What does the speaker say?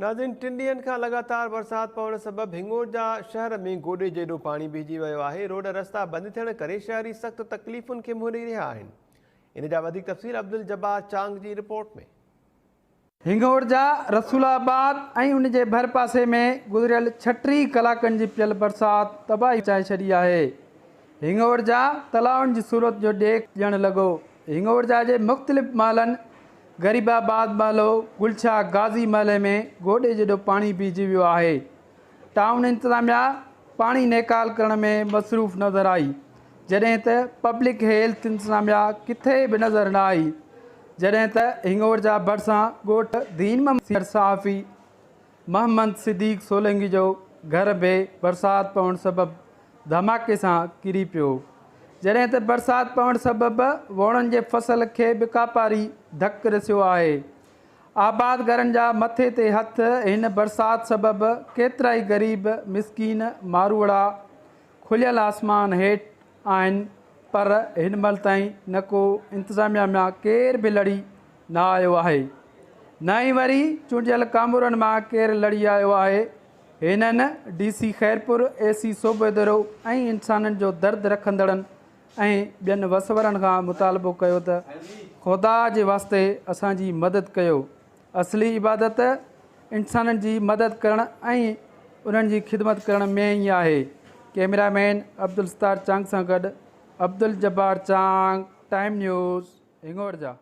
ناظرين ٽن ڏينهن کان لڳاتار برسات پوڻ سبب هنڱورجا شهر ۾ گوڏي جيڏو پاڻي بيهجي ويو آهي، روڊ رستا بند ٿيڻ ڪري شهري سخت تڪليفن کي منهن ڏئي رهيا آهن. ان جا وڌيڪ تفصيل عبدالجبار چانگ جي رپورٽ ۾. هنڱورجا، رسول آباد ۽ ان جي ڀرپاسي ۾ گذريل 36 ڪلاڪن جي پيل برسات تباهي مچائي ڇڏي آهي. هنڱورجا تلائن جي صورت جو ڏيک ڏيڻ لڳو. هنڱورجا جي مختلف محلن غريب آباد محلو، گلشاهه غازي محلي ۾ گوڏي جيڏو پاڻي بيهجي ويو آهي. ٽائون انتظاميا پاڻي نيڪال ڪرڻ ۾ مصروف نظر آئي، جڏهن ته پبلڪ هيلٿ انتظاميا ڪٿي به نظر نه آئي، جڏهن ته هنڱورجا ڀرسان ڳوٺ دين محمد سينئر صحافي محمد صديق سولنگي جو گهر به برسات پوڻ سبب ڌماڪي سان ڪري پيو، جڏهن ته برسات پوڻ سبب ووڻن جي فصل کي به ڪاپاري ڌڪ رسيو آهي. آبادگارن جا مٿي تي هٿ، هن برسات سبب ڪيترائي غريب مسڪين ماروئڙا کليل آسمان هيٺ آهن پر هن مهل تائين نه ڪو انتظاميا مان ڪير به لڙي نه آيو آهي نه ئي وري چونڊيل ڪامورن مان ڪير لڙي آيو آهي. هنن D C Khairpur, A C Sobhodero ۽ انسانن جو درد رکندڙن ۽ ٻين وسورن کان مطالبو ڪيو ته خدا جي واسطي اسان جي مدد ڪيو. اصلي عبادت انسانن جي مدد ڪرڻ ۽ انهن جي خدمت ڪرڻ ۾ ئي آهي. ڪئميرا مين عبدالستار چانگ سان گڏ عبدالجبار چانگ، ٽائيم نيوز، هنڱورجا.